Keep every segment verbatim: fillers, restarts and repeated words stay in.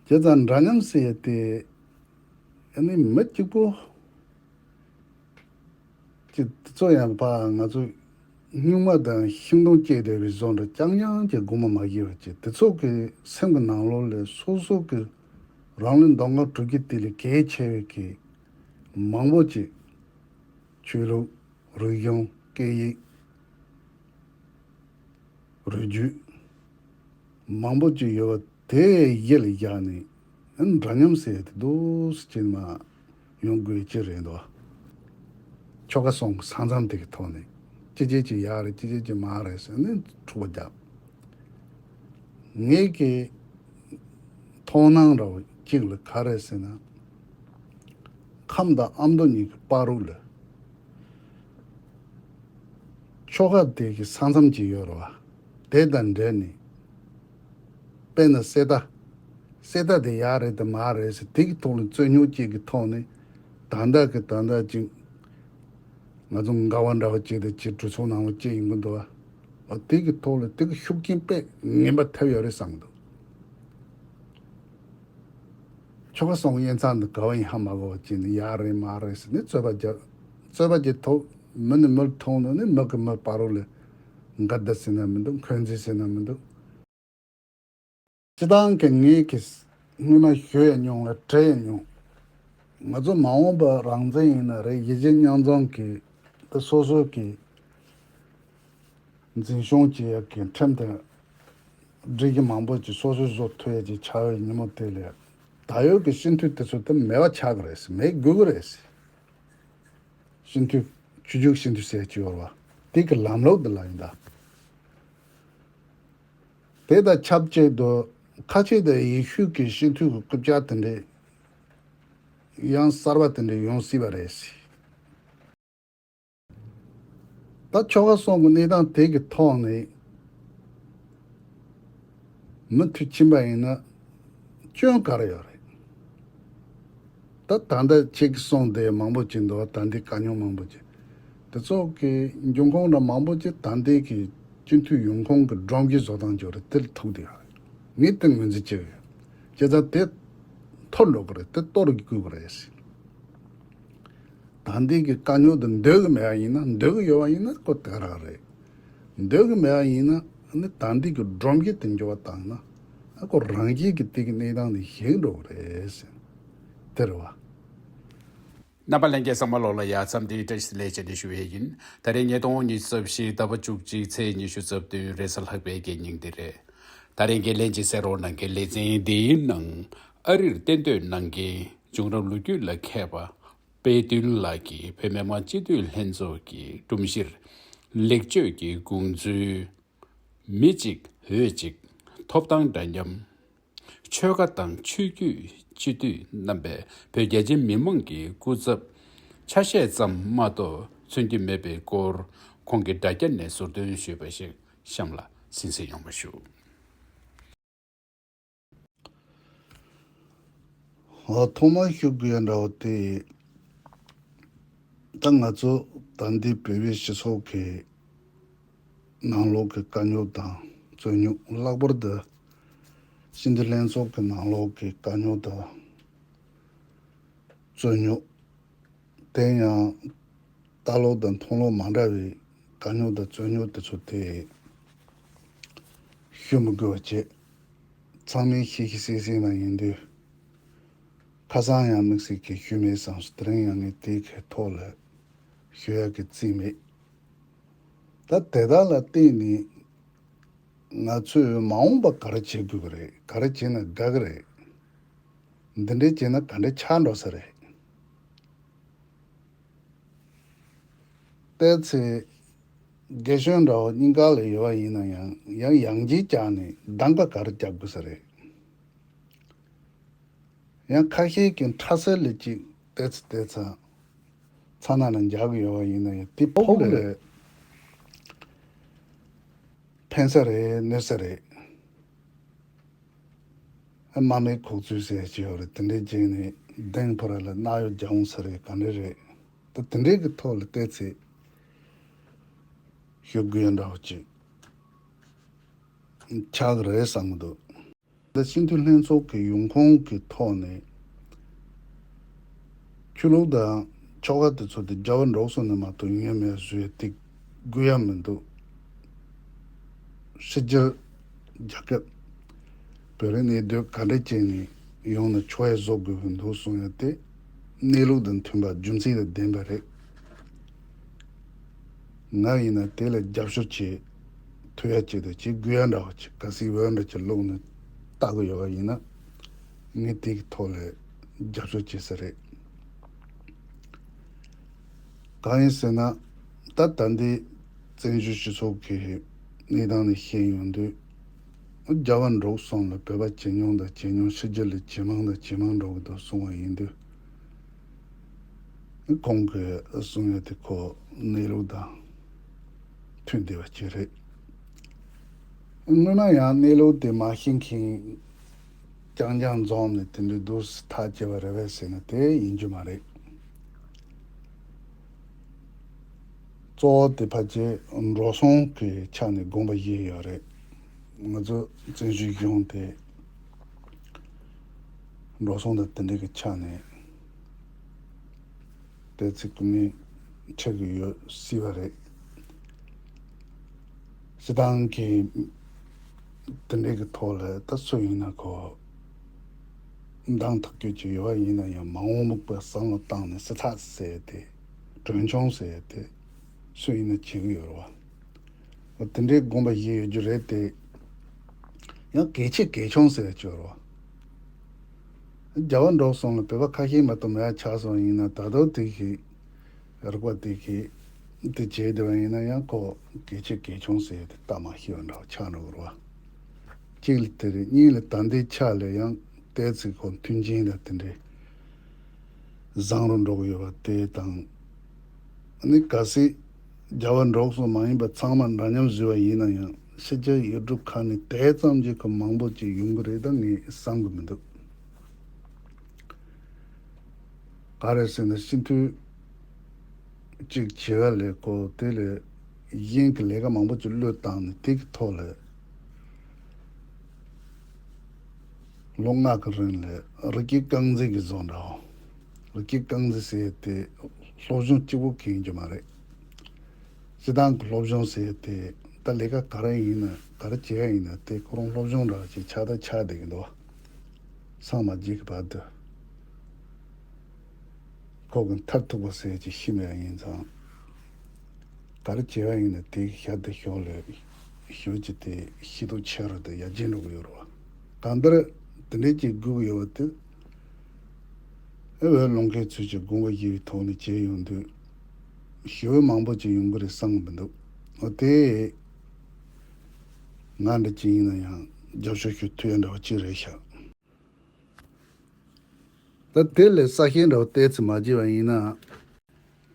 བྱས་ཙང་འདྲ་མཉམ་ཟེར་ཡ་དེ་ཨ་ནི་མི་གཅིག་པོ་ཅིག་དེ་ཚོ་ཡང་ཕ་ང་ཚོ་སྨྱུག་མ་དང་ཤིང་སྡོང་བཅད་བསྡད་པའི་བཟོ་འདྲ་རྐྱང་རྐྱང་གི་དགོངས་པ་མ་བཞེས་པ་ཅིག་དེ་ཚོ་གི་སེམས་ཀྱི་ནང་ལོགས་ལ་སོ་སོ་གི་རང་ལུས་འདོད་ཁམས་སྒྲུབ་རྒྱུ་དེ་ལས་གལ་ཆེ་བའི་གི་མང་པོ་ཅིག་ཆོས་ལུགས། རིག་གཞུང་། སྐད་ཡིག་རུས་རྒྱུད་མང་པོ་ཅིག་ཡོད་པ་དེ་གཞི་ལ་བཞག་ནས་འདྲ་མཉམ་ཟེར་ཡ་དེ་འདུག་སེ་བྱས་མ་ཡོང་དགོས་ཀྱི་རེད་འདུག་ཆོལ་ཁ་གསུམ་གྱི་ས་མཚམས་དེ་གི་ཐོག་ནས་ཅི་བྱེད་ཅི་ཡག་རེད། ཅི་བྱེད་ཅི་མ་རེད་ཟེར་ནས་འཁྲུག་པ་རྒྱབ། ངེད་ཀྱི་མཐོང་སྣང་འདྲ་བོ་གཅིག་ལ་ག་རེ་ཟེར་ན། ཁམས་དང་ཨ་མདོ་གཉིས་ཀྱི་བར་དུ་ལ་ཆོལ་ཁ་དེ་གི་ས་མཚམས་ཅིག་ཡོད་རེད་བ། དེ་དང་འབྲེལ་ནས་དཔེར་ན་གསེར་རྟ། གསེར་རྟ་དེ་ཡག་རེད་དམ་མ་རེད་ཟེར་དེ་གི་ཐོག་ལ་རྩོད་རྙོག་ཅིག་གི་ཐོག་ནས་ད་ལྟ་གི་ད་ལྟ་ཅིག་ང་ཚོ་འགལ་བ་འདྲ་བོ་ཅིག་དང་ཅིག་གྲོས་ཚོགས་ནང་ལ་ཅིག་ཡིན་གྱི་འདུག་བ། འོ་དེ་གི་ཐོག་ལ་དེ་གི་ཤུགས་རྐྱེན་དཔེ་ངན་པ་ཐེབས་ཡོད་རེད་བསམ་གྱི་འདུག་ཆོལ་ཁ་གསུམ་གྱི་དབྱེ་མཚམས་འདི་ག་བ་ཡིན་ཧ་མ་གོ་བ་ཅིག་ནས་ཡག་རེད་མ་རེད་ཟེར་ནས་རྩོད་པ་རྒྱབ། རྩོད་པ་ཀྱི་ཐོག་མི་ནས་མི་མཐོང་ནས་ནི་མི་གི་མི་བར་དུ་ལ་འགལ་ཟླ་ཟེར་ན་མི་འདུག་འཁོན་འཛིན་ཟེར་ན་མི་འདུག་སྤྱི་བཏང་གི་ངེད་ཀྱི་སྔོན་མ་ཞུ་ཡ་མྱོང་ལ་དྲི་ཡ་མྱོང་། ང་ཚོ་མ་འོངས་པ་རང་བཙན་ཡིན་ན་རེད། གཞིས་བྱེས་མཉམ་འཛོམས་ཀྱི་དེ་སོ་སོ་གི་འཛིན་སྐྱོང་བྱེད་ཡ་གི་ཁྲིམས་དང་སྒྲིག་གཞི་མང་པོ་ཅིག་སོ་སོས་བཟོ་ཐུབ་ཡ་ཅིག་ཆགས་པའི་ཉིན་མོ་དེ་ལས་ད་ཡོད་ཀྱི་སྤྱི་འཐུས་དེ་ཚོ་དེ་མེད་པ་ཆགས་ཀྱི་རེད་ཟེར། མེད་དགོས་ཀྱི་རེད་ཟེར། སྤྱི་འཐུས་ཆུང་ཆུང་སྤྱི་འཐུས་ཟེར་གྱི་ཡོད་རེད་བ། དེ་གི་ལམ་ལུགས་འདི་ལ་ཡིན་ད། དེ་དང་ཆབས་ཅིག་ཏུ་ཁ་ཆེ་དང་ཡེ་ཤུ་གི་སྤྱི་འཐུས་ཀྱི་རྐུབ་བཀྱག་དེ་འདྲས་ཡང་གསར་པ་དེ་འདྲས་ཡོང་སྲིད་པ་རེད་ཟེར། ད་ཆོལ་ཁ་གསུམ་གྱི་གནས་སྟངས་དེ་གི་ཐོག་ནས་མུ་མཐུད་ཕྱིན་པ་ཡིན་ན་སྐྱོན་ག་རེ་ཡོད་རེད། ད་ད་ལྟ་ཁྱེད་ཀྱིས་གསུངས་དེ་མང་པོ་ཅིག་འདུག་ད་ལྟའི་དཀའ་རྙོག་མང་པོ་ཅིག་དེ་ཚོ་གི་འབྱུང་ཁུངས་འདྲ་མང་པོ་ཅིག་ད་ལྟའི་གི་སྤྱི་འཐུས་ཡོང་ཁུངས་ཀྱི་སྒྲོམ་གཞི་བཟོ་སྟངས་ཅིག་རེད། དེ་ལ་ཐུག་བསྡད་ཡོད་རེད། ངས་དེ་ངོས་འཛིན་བྱེད་ཀྱི་ཡོད། བྱས་ཙང་དེ་འཐོར་འགྲོ་གི་རེད། དེ་གཏོར་དགོས་ཀྱི་རེད། ད་ལྟའི་གི་དཀའ་རྙོག་དེ་འདོད་གི་མེད་པ་ཡིན་ན། འདོད་གི་ཡོད་པ་ཡིན་ན་ཁོ་དེ་ག་རང་རེད། འདོད་གི་མེད་པ་ཡིན་ན་ནི་ད་ལྟའི་གི་སྒྲོམ་གཞི་དེ་འགྱུར་བ་བཏང་ན་ཨ་ཁོ་རང་བཞིན་གི་དེ་གི་གནས་སྟངས་དེ་ཞིག་འགྲོ་གི་རེད་ཟེར། དེ་རེད་བ། རྣམ་པ་ལྷན་རྒྱས་ཚང་མ་ལོག་ལ་ཡ་འཚམས་འདྲི་བཀྲ་ཤིས་བདེ་ལེགས་བྱས་ཏེ་ཞུ་ཡས་ཡིན། ད་རེས་ཉིས་སྟོང་ཉི་ཤུ་རྩ་བཞི་ཟླ་བ་བཅུ་གཅིག་ཚེས་ཉི་ཤུ་རྩ་བདུན་རེས་གཟའ་ལྷག་པའི་གི་ཉིན་དེ་རེད། ད་རེས་འགན་ལེན་གྱི་གསན་རོགས་གནང་མཁན་ལེ་ཚན་འདིའི་ནང་ཨ་རིར་གཏན་སྡོད་གནང་མཁན་བྱུང་རབས་ལོ་རྒྱུས་ལ་མཁས་པ་དཔལ་སྟོན་ལགས་ཀྱིས་བོད་མི་མང་སྤྱི་འཐུས་ལྷན་ཚོགས་ཀྱི་སྒྲོམ་གཞིར་ལེགས་བཅོས་ཀྱི་དགོངས་ཚུལ། མི་གཅིག་འོས་གཅིག་ཐོབ་ཐང་འདྲ་མཉམ། ཆོལ་ཁ་དང་ཆོས་བརྒྱུད་སྤྱི་འཐུས་རྣམ་པས་བོད་རྒྱ་ཆེའི་མི་མང་གི་སྐུ་ཚབ་ཆ་ཤས་ཙམ་མ་གཏོགས་མཚོན་གྱི་མེད་པའི་སྐོར་ཁོང་གིས་དྲ་རྒྱ་ནས་ཟུར་འདོན་ཞུས་པ་ཞིག་གཤམ་ལ་གསན་གཟིགས་ཡོང་བ་ཞུ། ཨ། ཐོག་མར་ཞུ་དགོས་ཡ་འདྲ་བོ་དེ། ད་ང་ཚོ་ད་ལྟའི་བོད་པའི་སྤྱི་ཚོགས་ཀྱི་ནང་ལོགས་ཀྱི་དཀའ་རྙོག་དང་རྩོད་རྙོག་ལྷག་པར་དུ་སྤྱི་འཐུས་ལྷན་ཚོགས་ཀྱི་ནང་ལོགས་ཀྱི་དཀའ་རྙོག་དང་རྩོད་རྙོག་དེ་ཡང་ལྟ་ལོག་དང་མཐོང་ལོག་མ་འདྲ་བའི་དཀའ་རྙོག་དང་རྩོད་རྙོག་དེ་ཚོ་དེ་ཞུ་མི་དགོས་པ་བྱས། ཚང་མས་ཤེས་ཤེས་གསལ་གསལ་ནང་ཡིན་དུས། ཁ་སང་ཡང་དམིགས་བསལ་གྱིས་ཞུས་མེད་བསམ་སོང་། དེ་རིང་ཡང་ངས་དེའི་གི་ཐོག་ལ་ཞུ་ཡག་གི་རྩིས་མེད། ད་དེ་དག་ལ་བརྟེན་ནས་ང་ཚོས་མ་འོངས་པ་ག་རེ་བྱེད་དགོས་ཀྱི་རེད། ག་རེ་བྱས་ན་དགའ་གི་རེད། འདི་འདྲས་བྱས་ན་ག་འདྲས་ཆགས་འགྲོ་ས་རེད། བལྟས་ཚེ་རྒན་གཞོན་འདྲ་བོ་གཉིས་ཀ་ལ་ཡོད་པ་ཡིན་ན་ཡང་ཡང་ཡང་ཅིག་བཅག་ནས་གདམ་ག་ག་རེ་རྒྱག་དགོས་ས་རེད། ཡང་ཁ་ཤས་ཀྱིས་ཁྲ་གསལ་ལ་ཅིག་བལྟས་ཚེ་བལྟས་ཚེ་ཚ་ན་ན་འཇག་གི་ཡོད་པ་ཡིན་ན་ཡང་དེ་ཕོག་ལས་ཕན་ས་རེད་གནོད་ས་རེད། ཨ། མ་མའི་ཁོག་ཚུད་ཟེར་གྱི་ཡོད་རེད། དེ་འདྲའི་རྗེས་ནས་གདེང་ཕོ་ར་ལ་རྣག་གཡོག་རྒྱག་འོང་ས་རེད། ག་འདྲ་རེད། ད་དེ་འདྲའི་གི་ཐོག་ལ་བལྟས་ཚེ་ཞུ་དགོས་ཡ་འདྲ་བོ་ཅིག་ཆགས་ཀྱི་རེད་བསམ་གྱི་འདུག་ད་སྤྱི་འཐུས་ལྷན་ཚོགས་ཀྱི་ཡོང་ཁུངས་ཀྱི་ཐོག་ནས་ཆོས་ལུགས་དང་ཆོལ་ཁ་དེ་ཚོ་དེ་རྒྱ་བ་འགྲོ་སོང་ནས་མ་གཏོགས་ཡོད་མེད་བཟོས་ཏེ་དགོས་ཡ་མི་འདུག་ཕྱི་རྒྱལ་རྒྱལ་ཁབ་བོད་རིགས་གནས་སྡོད་ག་འདྲ་བྱས་ནས་ཡོང་ན་ཆོག་ཡ་བཟོ་དགོས་ཀྱི་འདུག་གསུང་ཡ་དེ་གནས་ལུགས་དང་མཐུན་པ་རྒྱུ་མཚན་དང་ལྡན་པ་རེད། ང་ཡིན་ན་དེ་ལ་རྒྱབ་སྐྱོར་བྱེད་ཐུབ་ཡ་ཅིག་དང་བྱེད་དགོས་ཡ་འདྲ་བ་ཅིག་གལ་སྲིད་འོས་འདྲ་ཅིག་བླུགས་ནས་ལྟ་གི་ཡོད་པ་ཡིན་ན་ངས་དེ་གི་ཐོག་ལ་རྒྱབ་སྐྱོར་བྱེད་ས་རེད། གང་ཡིན་ཟེར་ན་ད་ད་ལྟའི་བཙན་བྱོལ་སྤྱི་ཚོགས་ཀྱི་གནས་སྟངས་ནས་བཤད་ཡོང་དུས་རྒྱ་བ་འབྲུག་གསུམ་ལ་བོད་པ་ཇེ་ཉུང་དང་ཇེ་ཉུང་ཕྱི་རྒྱལ་ལ་ཇེ་མང་དང་ཇེ་མང་འགྲོ་གི་འདུག་གསུང་བ་ཡིན་དུས། ཁོང་གིས་གསུང་ཡ་དེ་ཁོ་གནས་ལུགས་དང་མཐུན་བསྡད་པ་ཅིག་རེད། སྔོན་མ་ཡང་གནས་ལུགས་དེ་མ་ཤེས་མཁན་རྐྱང་རྐྱང་འཛོམས་ནས་དེ་འདྲའི་འདུག་སེ་ཐག་བཅད་པ་རེད་པས་ཟེར་ན་དེ་ཡིན་རྒྱུ་མ་རེད། གཙོ་བོ་དེ་ཕལ་ཆེར་འགྲོ་སོང་གི་ཆ་ནས་དགོངས་པ་བཞེས་ཡོད་རེད། ང་ཚོ་བཙན་བྱོལ་གཞུང་དེ་འགྲོ་སོང་དང་དེ་འདྲ་གི་ཆ་ནས་དེ་ཚིག་གི་མི་ཆགས་ཀྱི་ཡོད་སྲིད་པ་རེད། སྤྱི་བཏང་གི་དེ་འདྲ་གི་ཐོག་ལ་ད་སུ་ཡིན་ན་ཁོ་འདང་ཐག་གཅོད་ཀྱི་ཡོད་པ་ཡིན་ན་ཡང་མ་འོངས་མུག་པ་བསམ་བློ་བཏང་ནས་སྲིད་ཐག་ཟེར་ཏེ་གྲོན་ཆུང་ཟེར་ཏེ་སུ་ཡིན་ན་བྱེད་ཀྱི་ཡོད་རེད་བ། འོ་དེ་འདྲའི་དགོངས་པ་བཞེས་ཡོད་རྒྱུ་རེད་དེ། ཡང་གལ་ཆེ་གལ་ཆུང་ཟེར་ཡ་ཅིག་ཡོད་རེད་བ། རྒྱ་བ་འབྲུག་གསུམ་ལ་བོད་པ་ཁ་ཤས་མ་གཏོགས་མེད་ཡ་ཆགས་སོང་ཡིན་ན་ད་དུང་དེ་ཞིག་རིག་པ་དེ་ཞིག་དེ་བྱས་བསྡད་པ་ཡིན་ན་ཡང་ཁོ་གལ་ཆེ་གལ་ཆུང་ཟེར་ཡ་དེ་ལྟ་མ་ཤེས་པ་འདྲ་བ་ཆགས་འགྲོ་གི་རེད་བ། གཅིག་ལ་དེ་རེད། གཉིས་ལ་ད་ལྟའི་ཆ་ལ་ཡང་ཏོག་ཙམ་ཁོ་མཐུན་རྐྱེན་དང་དེ་འདྲའི་བཟང་རུ་འགྲོ་གི་ཡོད་པ་དེ་དང་། ཨ་ནི་གལ་སྲིད་རྒྱ་བ་འབྲུག་གསུམ་མ་ཡིན་པ་ཚང་མ་འདྲ་མཉམ་བཟོས་པ་ཡིན་ན་ཡང་ཕྱི་རྒྱལ་ཡུལ་གྲུ་ཁག་ནས་དེ་ཙམ་གྱི་ཁོ་མང་པོ་ཅིག་ཡོང་གི་རེད་ད་ངས་བསམ་གི་མི་འདུག་ག་རེ་ཟེར་ན་སྤྱི་འཐུས་གཅིག་བྱེད་ཡ་ལས་ཁོ་དེ་ལས་གཞན་གྱི་ལས་ཀ་མང་པོ་ཅིག་བློས་བཏང་ནས་དེ་གི་ཐོག་ལ་ལོ་ལྔ་གི་རིང་ལ་རི་སྐྱེས་རྐང་འཛིན་གྱི་བཟོ་འདྲ་བོ། རི་སྐྱེས་རྐང་འཛིན་ཟེར་ཡ་དེ་སློབ་སྦྱོང་གཅིག་པོ་གང་ཡིན་རྒྱུ་མ་རེད། སྤྱི་བཏང་གི་སློབ་སྦྱོང་ཟེར་ཡ་དེ་ད་ལས་ཀ་ག་རེ་ཡིན་ན་ག་རེ་བྱེད་ཡ་ཡིན་ན་དེ་ཁོ་རང་སློབ་སྦྱོང་འདྲ་བ་ཅིག་ཆགས་ད་ཆགས་བསྡད་ཀྱི་འདུག་སངས་མ་རྒྱས་ཀྱི་བར་དུ། ཁོ་གི་མཐར་ཐུག་པ་ཟེར་གྱི་ཤི་མེད་ཡིན་ཙང་། ག་རེ་བྱས་པ་ཡིན་ན་དེ་ཞག་དེ་ཞོག་ལས་ཞོག་ཅི་དེ་ཤི་སྡུག་ཆེ་རུ་དེ་ཡར་རྒྱས་འགྲོ་གི་ཡོད་རེད་བ། གང་ལྟར་དེ་འདྲས་ཀྱི་སྒུག་ཡོད་པ་དེ་ཨེ་བའི་ལུང་ཁའི་ཚུལ་གྱི་དགོངས་པ་བཞེས་པའི་ཐོག་ནས་བྱས་ཡོང་དུས་ཞི་བའི་མང་པོ་ཅིག་ཡོང་གི་རེད་བསམ་གི་མི་འདུག་འོ་དེ་ང་འདྲ་ཅིག་ཡིན་ན་ཡང་རྒྱབ་སྐྱོར་ཞུ་ཐུབ་ཡ་འདྲ་བ་ཅིག་རེད་ཤག་ད་དེ་ལས་གསལ་བཤད་འདྲ་བོ་ཏོག་ཙམ་མ་བརྗེས་པ་ཡིན་ན།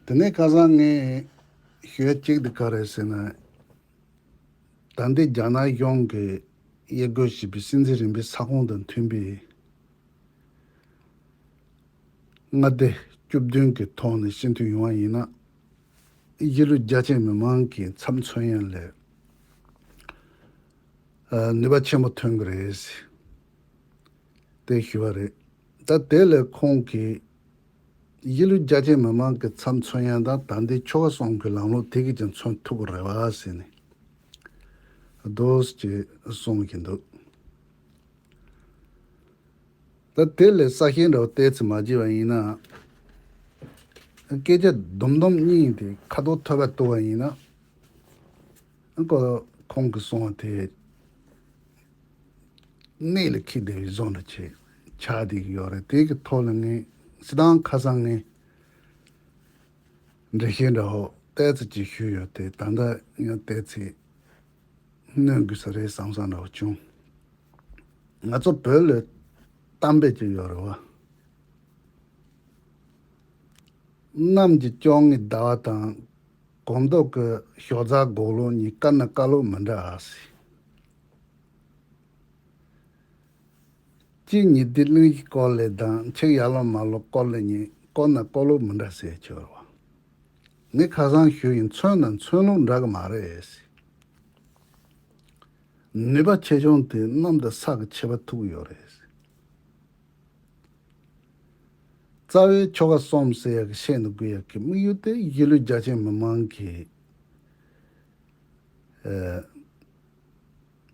དེ་ནས་ཁ་སང་ངས་ཞུ་ཡ་གཅིག་དེ་ག་རེད་ཟེར་ན། ད་ལྟའི་རྒྱ་ནག་གཞུང་གིས་དབྱེ་བགོས་བྱས་པའི་སྲིད་འཛིན་རིམ་པའི་ས་ཁོངས་དང་མཐུན་པའི་མངའ་སྡེ་བཅུ་བདུན་གྱི་ཐོག་ནས་སྤྱི་འཐུས་ཡོང་བ་ཡིན་ན། གཞིས་ལུས་རྒྱ་ཆེ་མི་མང་གི་ཚབ་མཚོན་ཡ་ལས་ནུས་པ་ཆེན་པོ་ཐོན་གྱི་རེད། དེ་ཞུ་བ་རེད། ད་དེ་ལས་ཁོང་གིས་གཞིས་ལུས་རྒྱ་ཆེ་མི་མང་གི་ཚབ་མཚོན་ཡ་དང་ད་ལྟའི་ཆོལ་ཁ་གསུམ་གྱི་ལམ་ལུགས་དེ་གིས་ཀྱང་མཚོན་ཐུབ་ཀྱི་རེད་བ་ཟེར་ནས་རྡོ་སྐྱེས་གསུང་གི་འདུག་ད་དེ་ལས་གསལ་བཤད་འདྲ་བོ་ཏོག་ཙམ་མ་བྱས་པ་ཡིན་ན། སྐད་ཆ་སྡོམ་སྡོམ་གཉིས་དེ་ཁ་ཐོག་ཐོས་པ་ཐུབ་པ་ཡིན་ན། ཁོ་ཁོང་གིས་གསུངས་པ་དེ་གནད་ལ་འཁེལ་བསྡད་པའི་བཟོ་འདྲ་ཅིག་ཆགས་བསྡད་ཀྱི་ཡོད་རེད། དེ་གི་ཐོག་ལ་ངས་སྤྱིར་བཏང་ཁ་སང་ངས་འགྲེལ་བཤད་འདྲ་བོ་ཏོག་ཙམ་ཅིག་ཞུས་ཡོད་དེ་ད་ལྟ་ཡང་ཏོག་ཙམ་སྣོན་དགོས་ས་རེད་བསམ་བསམ་འདྲ་བོ་བྱུང་། ང་ཚོ་བོད་ལ་གཏམ་དཔེ་ཅིག་ཡོད་རེད་བ། གནམ་གྱི་བཅོ་ལྔའི་ཟླ་བ་དང་། གོམ་མདོག་གི་ཞོགས་ཚ་གོག་ལོག་གཉིས་དཀར་ན་དཀར་ལོག་མི་འདྲ་ཨ་སི། གཅིག་ཉི་ཟླའི་གླིང་གཞི་སྐོར་ལས་དང་གཅིག་ཡར་ལོག་མར་ལོག་སྐོར་ལས་གཉིས་དཀར་ན་དཀར་ལོག་མི་འདྲ་ཟེར་ཆོག་རེད་བ། ངས་ཁ་སང་ཞུས་ཡིན། མཚོན་དང་མཚོན་ལུགས་འདྲ་གི་མ་རེད་ཟེར། ནུས་པ་ཆེ་ཆུང་དེ་གནམ་དང་ས་གི་ཁྱད་པར་ཐུག་ཡོད་རེད། རྩ་བའི་ཆོལ་ཁ་གསུམ་ཟེར་ཡག་གི་བཤད་འདུག་དགོས་ཡག་གི་དམིགས་ཡུལ་དེ་གཞིས་ལུས་རྒྱ་ཆེ་མི་མང་གི་ཨ་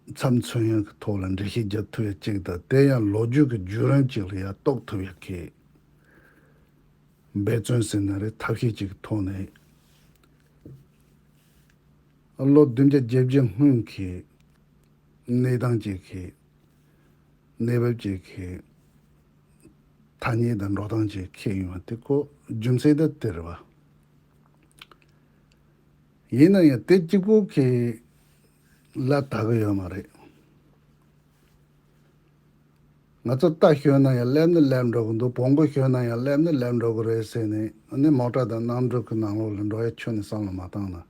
མཚམས་མཚོན་ཡག་གི་ཐོག་ལ་འགྲེལ་བཤད་རྒྱག་ཐུབ་ཡག་གཅིག་དང་། དེ་ཡང་ལོ་རྒྱུས་ཀྱི་བརྒྱུད་རིམ་གཅིག་ལ་ཡང་རྟོགས་ཐུབ་ཡག་གི་འབད་བརྩོན་ཟེར་ན་རེད། ཐབས་ཤེས་གཅིག་གི་ཐོག་ནས་ལོ་བདུན་བརྒྱ་བརྒྱད་བརྒྱ་སྔོན་གྱི་གནས་སྟངས་ཅིག་གི་གནས་བབ་ཅིག་གི་ཐ་སྙད་དང་འགྲོ་སྟངས་ཅིག་འཁེལ་ཡོང་བ་དེ་ཁོ་རྒྱུ་མཚན་དེ་དེ་རེད་བ། ཡིན་ན་ཡང་དེ་གཅིག་པོ་གི་ལ་དག་གི་ཡོད་མ་རེད། ང་ཚོ་རྟ་ཞོན་ན་ཡང་སླེབས་ནི་སླེབས་འགྲོ་གི་འདུག་བོང་གུ་ཞོན་ན་ཡང་སླེབས་ནི་སླེབས་འགྲོ་གི་རེད་ཟེར་ནས། ཨ་ནི་མོ་ཊ་དང་གནམ་གྲུ་གི་ནང་ལོགས་ལ་འགྲོ་ཡ་ཁྱོན་ནས་བསམ་བློ་མ་བཏང་ན་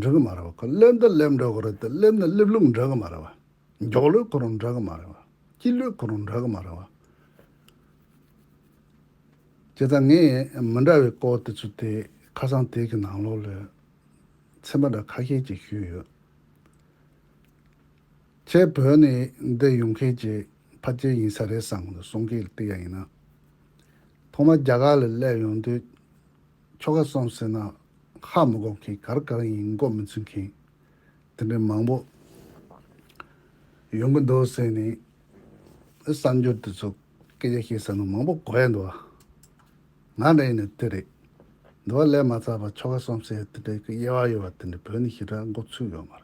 འགྲིག་གི་མ་རེད་བ། ཁོ་སླེབས་འདི་སླེབས་འགྲོ་གི་རེད་དེ། སླེབས་ནི་སླེབས་ལུགས་འགྲིག་གི་མ་རེད་བ། མགྱོགས་ལོས་ཁོ་རང་འགྲིག་གི་མ་རེད་བ། སྐྱིད་ལོས་ཁོ་རང་འགྲིག་གི་མ་རེད་བ། བྱས་ཙང་ངས་མི་འདྲ་བའི་སྐོར་དེ་ཚོ་དེ་ཁ་སང་དེ་གི་ནང་ལོགས་ལ་ཚན་པ་འདྲ་ཁ་ཤས་ཅིག་ཞུས་ཡོད། ཁྱེད་བོད་ནས་འདི་ཡོང་མཁན་གྱི་ཕལ་ཆེར་ཡིན་ས་རེད་བསམ་གི་འདུག་གསུང་སྐད་ལ་བལྟས་ཡ་ཡིན་ན། ཐོག་མར་རྒྱ་གར་ལ་སླེབས་ཡོང་དུས་ཆོལ་ཁ་གསུམ་ཟེར་ན་ཧ་མི་གོ་མཁན། ག་རེ་ག་རེ་ཡིན་མགོ་མི་ཚོས་མཁན་དེ་འདྲའི་མང་པོ་ཡོང་གི་འདུག་ཟེར་ནས་གསར་འབྱོར་དེ་ཚོ་སྐད་ཆ་བཤད་ས་ནང་མང་པོ་གོ་ཡ་འདུག་ང་འདྲ་ཡིན་ན་དེ་རེད། འདི་བ་ལས་མ་ཚར་བར་ཆོལ་ཁ་གསུམ་ཟེར་དེ་འདྲའི་གི་དབྱེ་བ་ཡོད་པ་དེ་འདྲ་བོད་ནས་ཞེ་དྲག་མགོ་ཚོས་ཡོད་མ་རེད།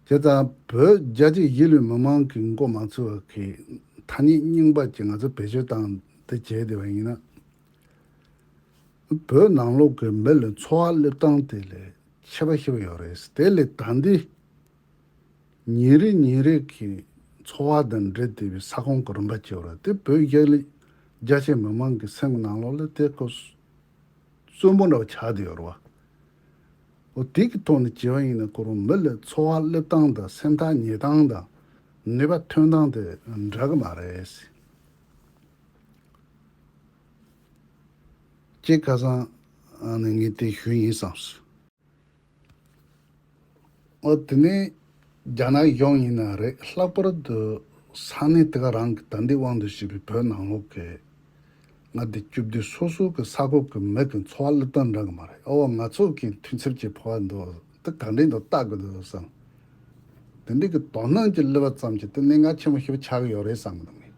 བྱས་ཙང་བོད་རྒྱ་ཆེ་གཞིས་ལུས་མི་མང་གི་མགོ་མ་ཚོས་པ་གི་ཐ་སྙད་རྙིང་པ་ཅིག་ང་ཚོ་བེད་སྤྱོད་བཏང་དེ་བྱས་བསྡད་པ་ཡིན་ན། བོད་ནང་ལོགས་ཀྱི་མི་ལ་འཚོ་བ་སླེབས་སྟངས་དེ་ལས་ཁྱད་པར་ཞེ་པོ་ཡོད་རེད། དེ་ལས་ད་འདི་ཉིན་རེ་ཉིན་རེ་གི་འཚོ་བ་དང་འབྲེལ་བསྡད་པའི་ས་ཁོངས་ཀྱི་རིམ་པ་བྱས་པ་རེད། དེ་བོད་རྒྱ་ལ་རྒྱ་ཆེ་མི་མང་གི་སེམས་ཀྱི་ནང་ལོགས་ལ་དེ་ཁོ་གསོན་པོ་འདྲ་བོ་ཆགས་བསྡད་ཡོད་རེད་བ། འོ་དེ་གི་ཐོག་ནས་བྱས་པ་ཡིན་ན་ཁོ་རང་མི་ལ་འཚོ་བ་སླེབས་སྟངས་དང་སེམས་ཐག་ཉེ་སྟངས་དང་ནུས་པ་ཐོན་སྟངས་དེ་འདྲ་གི་མ་རེད། ཅེས་ཁ་སང་ཨ་ནི་ངས་དེ་ཞུས་ཡིན་བསམས་སོང་། ཨོ་དེ་ནས་རྒྱ་ནག་གཞུང་ཡིན་ན་རེད། ལྷག་པར་དུ་ས་གནས་དེ་ག་རང་གི་ད་ལྟའི་དབང་དུ་བྱས་པའི་བོད་ནང་ལོགས་ཀྱི་མངའ་སྡེ་བཅུ་བདུན་སོ་སོ་གི་ས་ཁུལ་གྱི་མི་གི་འཚོ་བ་སླེབས་སྟངས་འདྲ་གི་མ་རེད། ཨོ་ང་ཚོ་གི་མཐུན་ཚབ་ཀྱི་ཕོག་པ་འདུག་དེ་ག་འདྲས་འདུག་ལྟ་དགོས་འདུག་བསམ། དེ་འདྲས་ཀྱི་དོ་སྣང་ཅིག་སླེབས་པ་ཙམ་གྱིས་དེ་གནད་འགག་ཆེན་པོ་ཞིག་ཆགས་ཀྱི་ཡོད་རེད་བསམ་གི་འདུག་ངས།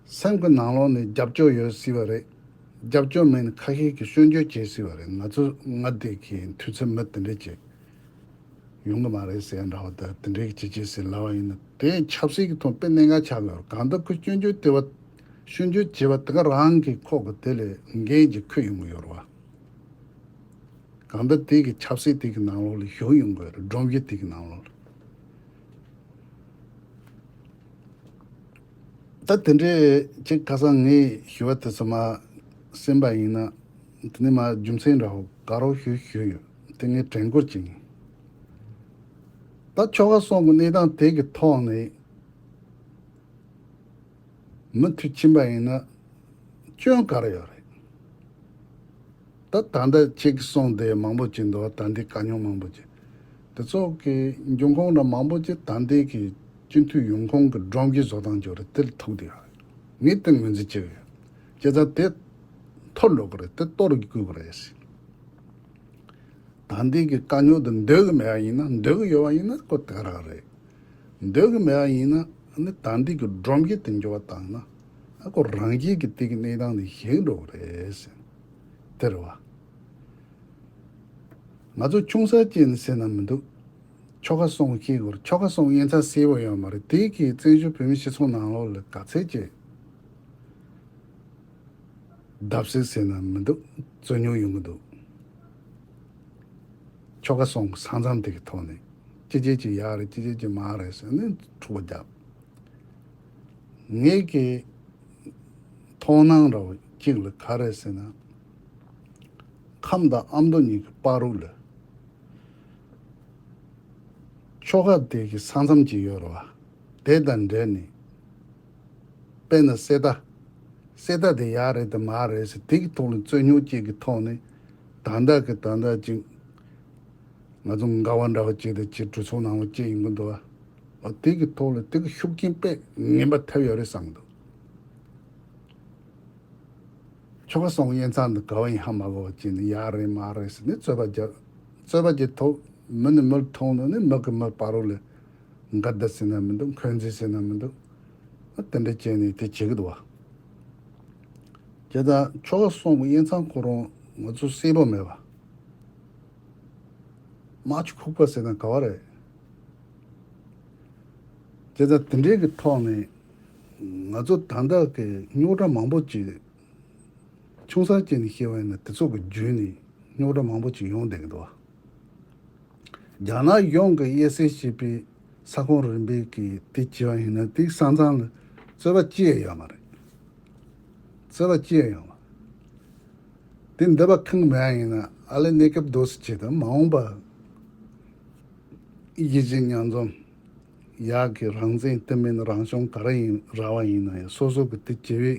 སེམས་ཀྱི་ནང་ལོགས་ནས་རྒྱབ་སྐྱོར་ཡོད་སྲིད་པ་རེད། རྒྱབ་སྐྱོར་མེད་ན་ཁ་ཤས་ཀྱིས་སྐྱོན་བརྗོད་བྱེད་སྲིད་པ་རེད། ང་ཚོ་མངའ་སྡེ་གི་མཐུན་ཚབ་མི་དེ་འདྲས་ཅིག་ཡོང་གི་མ་རེད་ཟེར་འདྲ་བ་དང་། དེ་འདྲས་ཀྱི་བྱེད་ཅེས་ཟེར་ལབ་པ་ཡིན་ན་དེ་ཆབ་སྲིད་ཀྱི་ཐོག་དཔེ་གནད་འགག་ཆགས་ཀྱི་ཡོད་རེད། གང་ལྟར་ཁོས་སྐྱོན་བརྗོད་དེ་བ་སྐྱོན་བརྗོད་བྱས་པ་དེ་ག་རང་གི་ཁོག་གི་དེ་ལས་འགན་ཅིག་འཁུར་ཡོང་གི་ཡོད་རེད་བ། གང་ལྟར་དེ་གི་ཆབ་སྲིད་དེ་གི་ནང་ལོགས་ལ་ཞུགས་ཡོང་དགོས་རེད། སྒྲོམ་གཞི་དེ་གི་ནང་ལོགས་ལ། ད་དེ་འདྲའི་ཅིག་ཁ་སང་ངས་ཞུ་བ་དེ་ཚོ་མར་ཟིན་པ་ཡིན་ན། དེ་ནས་མར་རྒྱུ་མཚན་འདྲ་བོ་དགའ་རོགས་ཞུ་ཞུས་ཡོད། དེ་ངས་དྲན་སྐུལ་ཅིག་ཡིན། ད་ཆོལ་ཁ་གསུམ་གི་གནས་སྟངས་དེ་གི་ཐོག་ནས། མུ་མཐུད་ཕྱིན་པ་ཡིན་ན་སྐྱོན་ག་རེ་ཡོད་རེད། ད་ད་ལྟ་ཁྱེད་ཀྱིས་གསུངས་དེ་མང་པོ་ཅིག་འདུག་ད་འདི་དཀའ་རྙོག་མང་པོ་ཅིག་དེ་ཚོ་གི་འབྱུང་ཁུངས་འདྲ་མང་པོ་ཅིག་ད་ལྟའི་གི་སྤྱི་འཐུས་ཡོང་ཁུངས་ཀྱི་སྒྲོམ་གཞི་བཟོ་སྟངས་ཅིག་རེད། དེ་ལ་ཐུག་བསྡད་ཡོད་རེད། ངས་དེ་ངོས་འཛིན་བྱེད་ཀྱི་ཡོད། བྱས་ཙང་དེ་འཐོར་འགྲོ་གི་རེད། དེ་གཏོར་དགོས་ཀྱི་རེད། ད་འདི་གི་དཀའ་རྙོག་དེ་འདོད་གི་མེད་པ་ཡིན་ན། འདོད་གི་ཡོད་པ་ཡིན་ན་ཁོ་དེ་ག་རང་རེད། འདོད་གི་མེད་པ་ཡིན་ན་ནི་ད་འདི་གི་སྒྲོམ་གཞི་དེ་འགྱུར་བ་བཏང་ན། ཨ་ཁོ་རང་བཞིན་གྱིས་དེ་གི་གནས་སྟངས་དེ་ཞིག་འགྲོ་གི་རེད་ཟེར། དེ་རེད་བ། ང་ཚོ་ཆུང་ས་ཅན་ཟེར་ན་མི་འདུག་ཆོལ་ཁ་གསུམ་ཤེས་དགོས་རེད། ཆོལ་ཁ་གསུམ་དབྱེ་མཚམས་གསལ་པོ་ཡོད་མ་རེད། དེ་གི་བཙན་བྱོལ་བོད་མིའི་སྤྱི་ཚོགས་ནང་ལོགས་ལ་ག་ཚད་ཅིག་བརྡབ་གསིག་ཟེར་ན་མི་འདུག་རྩོད་རྙོག་ཡོང་གི་འདུག་ཆོལ་ཁ་གསུམ་གྱི་ས་མཚམས་དེ་གི་ཐོག་ནས་ཅི་བྱེད་ཅི་ཡག་རེད། ཅི་བྱེད་ཅི་མ་རེད་ཟེར་ནས་འཁྲུག་པ་རྒྱབ། ངེད་ཀྱི་མཐོང་སྣང་འདྲ་བོ་གཅིག་ལ་ག་རེ་ཟེར་ན། ཁམས་དང་ཨ་མདོ་གཉིས་ཀྱི་བར་དུ་ལ་ཆོལ་ཁ་དེ་གི་ས་མཚམས་ཅིག་ཡོད་རེད་བ། དེ་དང་འབྲེལ་ནས་དཔེར་ན་གསེར་རྟ། གསེར་རྟ་དེ་ཡག་རེད་དམ་མ་རེད་ཟེར་དེ་གི་ཐོག་ལ་རྩོད་རྙོག་ཅིག་གི་ཐོག་ནས་ད་ལྟ་གི་ད་ལྟ་ཅིག་ ང་ཚོ་འགལ་བ་འདྲ་བ་བྱས་ཏེ་ཅིག་གྲོས་ཚོགས་ནང་ལ་བསྐྱལ་ཡོང་གི་འདུག་བ། འོ་དེ་གི་ཐོག་ལ་དེ་གི་ཤུགས་རྐྱེན་དཔེ་ངན་པ་ཐེབས་ཡོད་རེད་བསམ་གི་འདུག་ཆོལ་ཁ་གསུམ་དབྱེ་མཚམས་འདི་ག་བ་ཡིན་ཧ་མ་གོ་བ་བྱས་ནས་ཡག་རེད་མ་རེད་ཟེར་ནས་རྩོད་པ་རྒྱབ། རྩོད་པ་བྱེད་ཐུབ། མི་ནས་མི་ལ་ཐུག་ནས་ནི་མི་གིས་མི་བར་རུ་ལ་འགལ་ཟླ་ཟེར་ན་མི་འདུག་འཁོན་འཛིན་ཟེར་ན་མི་འདུག་དེ་འདྲ་བྱས་ནས་དེ་བྱེད་ཀྱི་འདུག་བ། བྱས་ཙང་ཆོལ་ཁ་གསུམ་དབྱེ་མཚམས་ཁོ་རང་ང་ཚོ་གསལ་པོ་མེད་པ། དམག་ཆུ་ཁུག་པ་ཟེར་ན་ག་བ་རེད། བྱས་ཙང་དེ་འདྲའི་གི་ཐོག་ནས་ང་ཚོ་ད་ལྟ་གི་རྙོག་དྲ་མང་པོ་ཅིག་ཆུང་ས་བྱས་ནས་བཤད་པ་ཡིན་ན་དེ་ཚོ་གི་བརྒྱུད་ནས་རྙོག་དྲ་མང་པོ་ཅིག་ཡོང་བསྡད་ཀྱི་འདུག་བ། རྒྱ་ནག་གཞུང་གི་དབྱེ་གསེས་བྱས་པའི་ས་ཁོངས་རིམ་པས་ཀྱི་དེ་བྱས་པ་ཡིན་ན་དེའི་ས་མཚམས་ལ་རྩོད་པ་ཅི་ཡང་ཡོད་མ་རེད། རྩོད་པ་ཅི་ཡང་ཡོད་མ་རེད། དེ་འདི་པ་ཁེངས་མེད་ཡིན་ན་ཨ་ལེ་གནས་སྐབས་འདུག་སེ་བྱེད་དང་མ་འོངས་པ་ཡིད་བཞིན་མཉམ་འཛོམས་ཡག་གི་རང་བཙན་དེ་མིན་རང་སྐྱོང་ག་རེ་ཡིན་ར་བ་ཡིན་ན་ཡང་སོ་སོ་གི་དེ་བྱེད་པའི་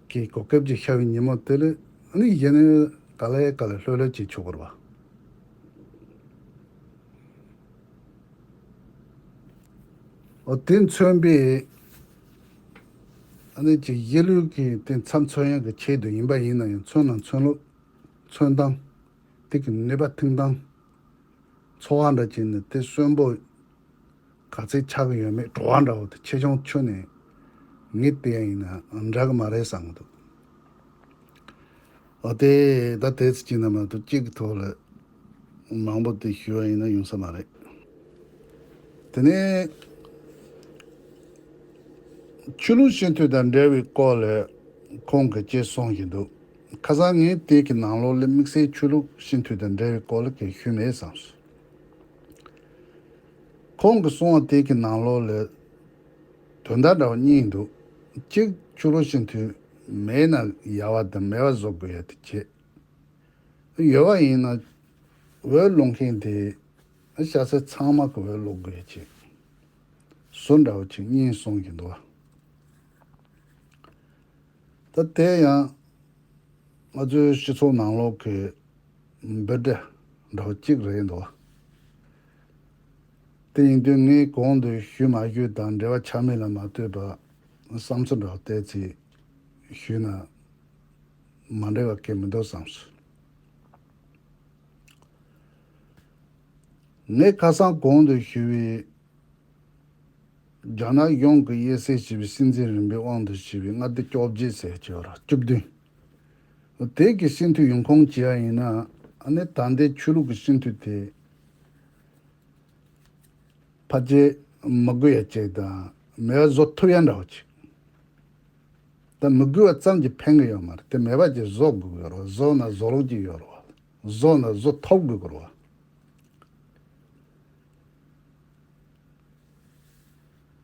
གི་གོ་སྐབས་ཅིག་ཤར་བའི་ཉིན་མོ་དེ་ལ་ཨ་ནི་གཞི་ནས་ག་ལེ་ག་ལེ་ལྷོད་ལྷོད་བྱེད་ཆོག་གི་རེད་བ། འོ་དེ་མཚོན་པའི་ཨ་ནི་ཅིག་གཞིས་ལུས་ཀྱི་དེ་ཚབ་མཚོན་ཡག་གི་ཆེད་དུ་ཡིན་པ་ཡིན་ན་ཡང་མཚོན་ན་མཚོན་ལུགས་མཚོན་སྟངས་དེ་གི་ནུས་པ་ཐོན་སྟངས་འཚོ་བ་འདྲ་བྱས་ནས་དེ་གསོན་པོ་ག་ཚད་ཆགས་ཀྱི་ཡོད་མེད་བྲོ་བ་འདྲ་བོ་དེ་ཆེ་ཆུང་ཁྱོན་ནས་ངས་བལྟས་ཡ་ཡིན་ན་འདྲ་གི་མ་རེད་བསམ་གི་འདུག་འོ་དེ་ད་དེ་ཚོ་གཅིག་ན་མ་གཏོགས་གཅིག་གི་ཐོག་ལ་མང་པོ་དེ་ཞུ་བ་ཡིན་ན་ཡོང་ས་མ་རེད། དེ་ནས་ཆོས་ལུགས་སྤྱི་འཐུས་དང་འབྲེལ་བའི་སྐོར་ལ་ཁོང་གིས་ཅེས་གསུང་བཞིན་འདུག་ཁ་སང་ངས་དེ་གི་ནང་ལོགས་ལ་དམིགས་བསལ་ཆོས་ལུགས་སྤྱི་འཐུས་དང་འབྲེལ་བའི་སྐོར་ལ་གང་ཞུས་མེད་བསམས་སོང་། ཁོང་གིས་གསུངས་པ་དེ་གི་ནང་ལོགས་ལ་དོན་དག་འདྲ་བ་གཉིས་འདུག་གཅིག་ཆོས་ལུགས་སྤྱི་འཐུས་མེད་ན་ཡག་པ་དང་མེད་པ་བཟོ་དགོས་ཡ་དེ་བྱེད། ཡོད་པ་ཡིན་ན་འོས་བླུག་མཁན་དེ་ཤ་ཚ་ཚང་མ་གི་འོས་བླུག་དགོས་ཡ་བྱེད། བཟོ་འདྲ་བོ་ཅིག་གཉིས་གསུང་གི་འདུག་བ། ད་དེ་ཡང་ང་ཚོའི་སྤྱི་ཚོགས་ནང་ལོགས་ཀྱི་འབོད་སྒྲ་འདྲ་བོ་གཅིག་རེད་འདུག་དེ་ཡིན་དུས་ངས་གོང་དུ་ཞུས་མ་ཞུས་དང་འབྲེལ་བ་ཆགས་མིན་ལ་མ་ལྟོས་པར་བསམ་ཚུལ་འདྲ་བོ་བལྟས་ཚེ་ཞུས་ན་མ་འགྲིག་པ་གང་ཡང་མི་འདུག་བསམས་སོང་། ངས་ཁ་སང་གོང་དུ་ཞུས་པའི་རྒྱ་ནག་གཞུང་གིས་དབྱེ་གསེས་བྱས་པའི་སྲིད་འཛིན་རིམ་པའི་དབང་དུ་བྱས་པའི་མངའ་སྡེ་བཅོ་བརྒྱད་ཟེར་གྱི་ཡོད་རེད། བཅུ་བདུན། དེ་གི་སྤྱི་འཐུས་ཡོང་ཁུངས་བྱས་པ་ཡིན་ན་ཨ་ནི་ད་ལྟའི་ཆོས་ལུགས་ཀྱི་སྤྱི་འཐུས་དེ་ཕལ་ཆེར་མི་དགོས་ཡ་ཅིག་དང་མེད་པ་བཟོ་ཐུབ་ཡ་འདྲ་བོ་ཅིག་ད་མི་དགོས་པ་ཙམ་གྱིས་ཕན་གི་ཡོད་མ་རེད། དེ་མེད་པ་ཅིག་བཟོ་དགོས་ཀྱི་རེད་བ། བཟོ་ན་བཟོ་ལུགས་ཅིག་ཡོད་རེད་བ། བཟོ་ན་བཟོ་ཐུབ་དགོས་ཀྱི་རེད་བ།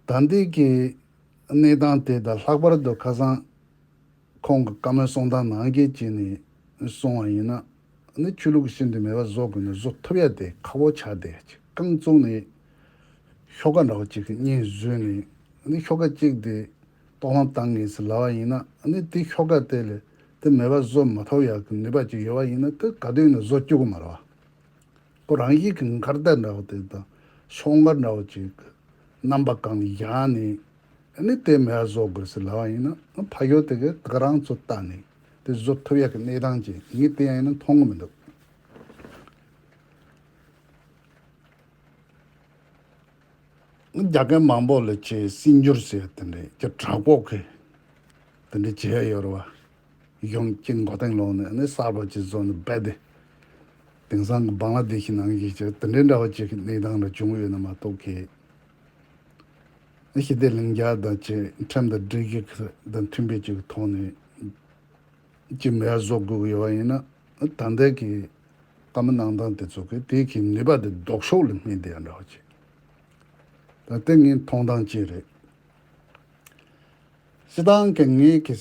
ད་ལྟའི་གི་གནས་སྟངས་དེ་དང་ལྷག་པར་དུ་ཁ་སང་ཁོང་གི་བཀའ་མོལ་གསུང་སྟངས་ནང་བཞིན་བྱས་ནས་སོང་བ་ཡིན་ན་ནི་ཆོས་ལུགས་ཀྱི་སྤྱི་འཐུས་མེད་པ་བཟོ་དགོས་ན་བཟོ་ཐུབ་ཡ་དེ་ཁག་པོ་ཆགས་བསྡད་ཀྱི་རྐང་བཙུགས་ནས་ཤོག་ཁ་འདྲ་བོ་གཅིག་གི་སྙིང་བཟོས་ནས་ནི་ཤོག་ཁ་གཅིག་དེ་གཏོང་ལམ་བཏང་ངེས་སུ་ལབ་པ་ཡིན་ན་ནི་དེ་ཤོག་ཁ་དེ་ལས་དེ་མེད་པ་བཟོ་མ་ཐུབ་ཡ་གི་ནུས་པ་ཅིག་ཡོད་པ་ཡིན་ན་དེ་ག་དུས་ཡིན་ན་བཟོ་བཅུག་གི་མ་རེད་བ། ཁོ་རང་བཞིན་གྱི་མཁར་རྟ་འདྲ་བོ་དེ་དང་ཤོག་མཁར་འདྲ་བོ་ཅིག་གི་རྣམ་པ་གང་ལ་བཞག་ནས་ཨ་ནི་དེ་མེད་པ་བཟོ་དགོས་ཟེར་ལབ་པ་ཡིན་ན་ཕ་ཡུལ་དེ་གས་དེ་ག་རང་ཚོ་ལྟ་ནས་དེ་བཟོ་ཐུབ་ཡག་གི་གནས་སྟངས་ཅིག་ངས་དེ་ཡང་ཡིན་ན་མཐོང་གི་མི་འདུག་རྒྱ་སྐད་མང་པོ་ལ་ཆེས་སྲིད་འགྱུར་ཟེར་དེ་འདྲས་ཀྱི་དྲག་པོ་གི་དེ་འདྲས་བྱས་ཡོད་རེད་བ། གཞུང་གཅིག་མགོ་རྟིང་སློག་ནས་ནི་གསར་པ་ཅིག་བཟོ་ནས་རྦད་དེ། དེང་སང་གི་བང་ལ་དེ་ཤི་ནང་བཞིན་བྱས་དེ་འདྲའི་འདྲ་བ་ཅིག་གི་གནས་སྟངས་འདྲ་བྱུང་ཡོད་ན་མ་གཏོགས་ཀྱི། ཞི་བདེ་ལྷིང་འཇགས་དང་བཅས་ཁྲིམས་དང་སྒྲིག་གཞི་དང་མཐུན་པའི་ཅིག་གི་ཐོག་ནས་ཅིག་མེད་པ་བཟོ་དགོས་ཀྱི་ཡོད་པ་ཡིན་ན་ད་ལྟའི་གི་བཀའ་མོལ་གནང་སྟངས་དེ་ཚོ་གི་དེ་གི་ནུས་པ་དེ་ལྡོག་ཕྱོགས་ལ་སྨིན་བསྡད་ཡ་འདྲ་བ་ཅིག་ད་ལྟ་ངའི་མཐོང་སྟངས་ཅིག་རེད། སྤྱིར་བཏང་གི་ངས་ཀྱི་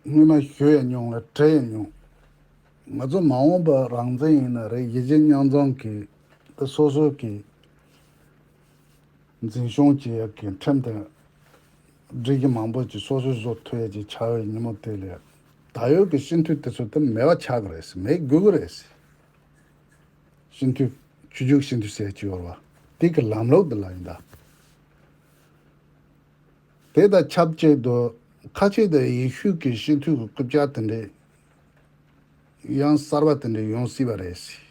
སྔོན་མ་ཞུ་ཡ་མྱོང་ལ་དྲན་ཡ་མྱོང་། ང་ཚོ་མ་འོངས་པ་རང་བཙན་ཡིན་ན་རེད་ཡིད་བཞིན་མཉམ་འཛོམས་ཀྱི་ད་སོ་སོ་གི་འཛིན་སྐྱོང་བྱེད་ཡ་གི་ཁྲིམས་དང་སྒྲིག་གཞི་མང་པོ་ཅིག་སོ་སོས་བཟོ་ཐུབ་ཡ་ཅིག་ཆགས་པའི་ཉིན་མོ་དེ་ལ་ད་ཡོད་ཀྱི་སྤྱི་འཐུས་དེ་ཚོ་ད་མེད་པ་ཆགས་ཀྱི་རེད་མེད་དགོས་ཀྱི་རེད། སྤྱི་འཐུས་ ཆོས་བརྒྱུད་ཤིན་ཏུ་ཟེར་གྱི་ཡོད་རེད་བ། དེ་གི་ལམ་ལུགས་དེ་ལ་ཡིན་ད། དེ་དང་ཆབས་ཅིག་ཏུ་ཁ་ཆེ་དང་ཡེ་ཤུ་གི་ཤིན་ཏུ་གི་རྐུབ་བཀྱག་དེ་འདྲས་ཡང་གསར་པ་དེ་འདྲས་ཡོང་སྲིད་པ་རེད།